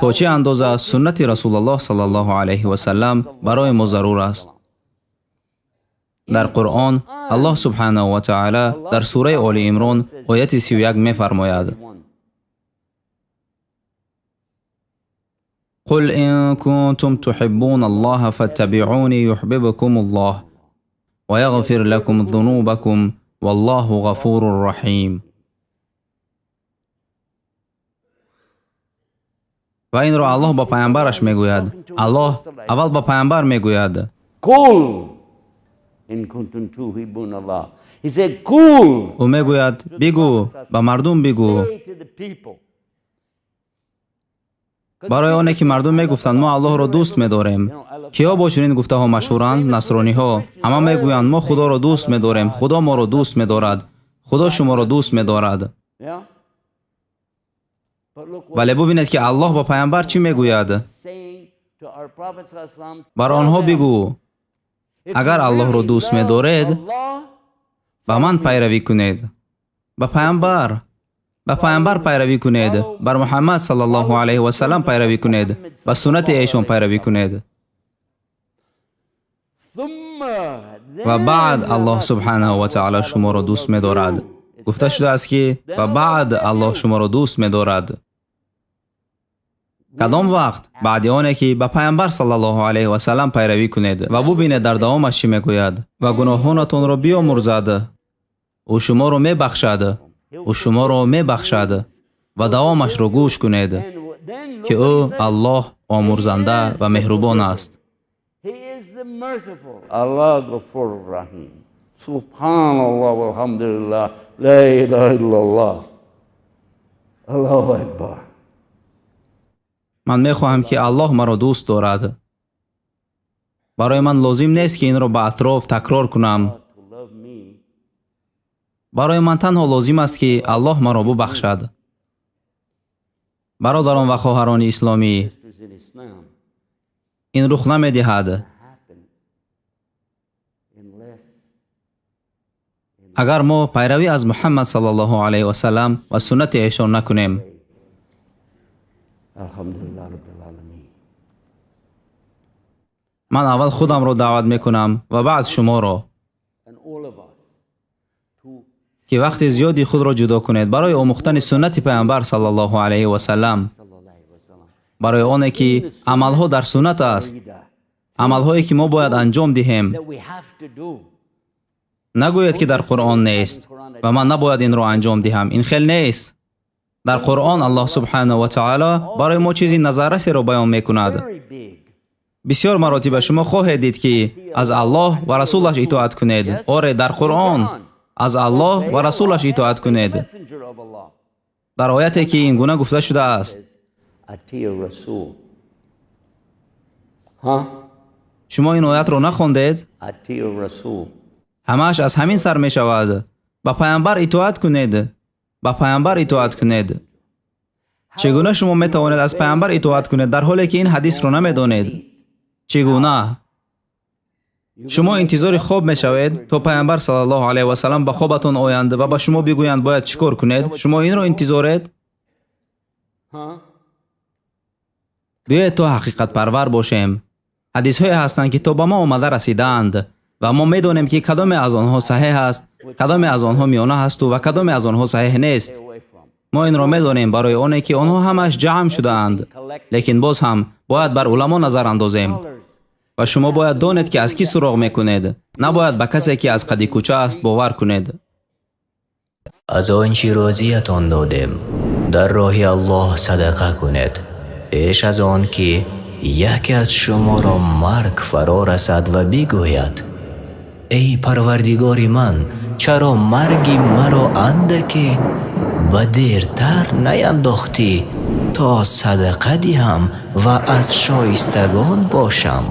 То чӣ андоза суннати Расулуллоҳ саллаллоҳу алайҳи васаллам барои мо зарур аст. Дар Қуръон Аллоҳ субҳанаҳу ва таъала дар сураи Оли Имрон ояти 31 мефармояд: قل إن كنتم تحبون الله فاتبعوني يحببكم الله ويغفر لكم ذنوبكم والله غفور رحيم. Ва инро Аллоҳ ба паямбараш мегӯяд. Аллоҳ аввал ба паямбар мегӯяд. Ӯ мегӯяд: бигӯ, ба мардум бигӯ. Барои оне ки мардум мегуфтанд: мо Аллоҳро дӯст медорем. Киҳо бо чунин гуфтаҳо машҳуранд? Насрониҳо. Ҳама мегӯянд: мо Худоро дӯст медорем, Худо моро дӯст медорад, Худо шуморо дӯст медорад. Вале бубинед, ки Аллоҳ ба паямбар чӣ мегӯяд. Бар онҳо бигӯ: агар Аллоҳро дӯст медоред, ба ман пайравӣ кунед. Ба паямбар, ба паямбар пайравӣ кунед, бар Муҳаммад саллаллоҳу алайҳи васаллам пайравӣ кунед, ба суннати эшон пайравӣ кунед. Ва баъд Аллоҳ субҳанаҳу ва таъала шуморо дӯст медорад. Гуфта шудааст, ки ва баъд Аллоҳ шуморо дӯст медорад. Кадом вақт? Баъди оне ки ба паямбар саллаллоҳу алайҳи васаллам пайравӣ кунед. Ва бубинед дар давомаш чӣ мегӯяд: ва гуноҳонатонро биёмурзад, ӯ шуморо мебахшад, ӯ шуморо мебахшад. Ва давомашро гӯш кунед, ки ӯ Аллоҳ омурзанда ва меҳрубон аст. Субҳаналлоҳ валҳамдулиллаҳ, ла илаҳа иллаллоҳ, Аллоҳу акбар. Ман мехоҳам, ки Аллоҳ маро дӯст дорад. Барои ман лозим нест, ки инро ба атроф такрор кунам. Барои ман танҳо лозим аст, ки Аллоҳ маро бубахшад. Бародарон ва хоҳарони исломӣ, ин рух намедиҳад агар мо пайравӣ аз Муҳаммад саллаллоҳу алайҳи васаллам ва суннати эшон накунем. Ман аввал худамро даъват мекунам ва баъд шуморо, ки вақти зиёди худро ҷудо кунед барои омӯхтани суннати паямбар саллаллоҳу алайҳи васаллам, барои оне ки амалҳо дар суннат аст, амалҳое ки мо бояд анҷом диҳем. Нагӯед, ки дар Қуръон нест ва ман набояд инро анҷом диҳам. Ин хел нест. Дар Қуръон Аллоҳ субҳанаҳу ва таъала барои мо чизи назаррасеро баён мекунад. Бисёр маротиба шумо хоҳед дид, ки аз Аллоҳ ва расулаш итоат кунед. Оре, дар Қуръон аз Аллоҳ ва расулаш итоат кунед. Дар ояте ки ин гуна гуфта шудааст. Шумо ин оятро нахондед? Ҳамааш аз ҳамин сар мешавад. Ба паямбар итоат кунед. Ба паямбар итоат кунед. Чӣ гуна шумо метавонед аз паямбар итоат кунед, дар ҳоле ки ин ҳадисро намедонед? Чӣ гуна? Шумо интизори хоб мешавед, то паямбар саллаллоҳу алайҳи васаллам ба хобатон оянд ва ба шумо бигӯянд бояд чӣ кор кунед? Шумо инро интизоред? Биёед то ҳақиқатпарвар бошем. Ҳадисҳое ҳастанд, ки то ба мо омада расидаанд ва мо медонем, ки кадоме аз онҳо саҳеҳ аст, кадоме аз онҳо миёна ҳасту ва кадоме аз онҳо саҳеҳ нест. Мо инро медонем барои оне ки онҳо ҳамааш ҷамъ шудаанд. Лекин боз ҳам бояд бар уламо назар андозем. Ва шумо бояд донед, ки аз кӣ суроғ мекунед. Набояд ба касе, ки аз қади кӯча аст, бовар кунед. Аз он чӣ рӯзиятон додем, дар роҳи Аллоҳ садақа кунед, пеш аз он ки яке аз шуморо марг фаро расад ва бигӯяд: эй Парвардигори ман, чаро марги маро андаке ба дертар наяндохтӣ, то садақа диҳам ва аз шоистагон бошам?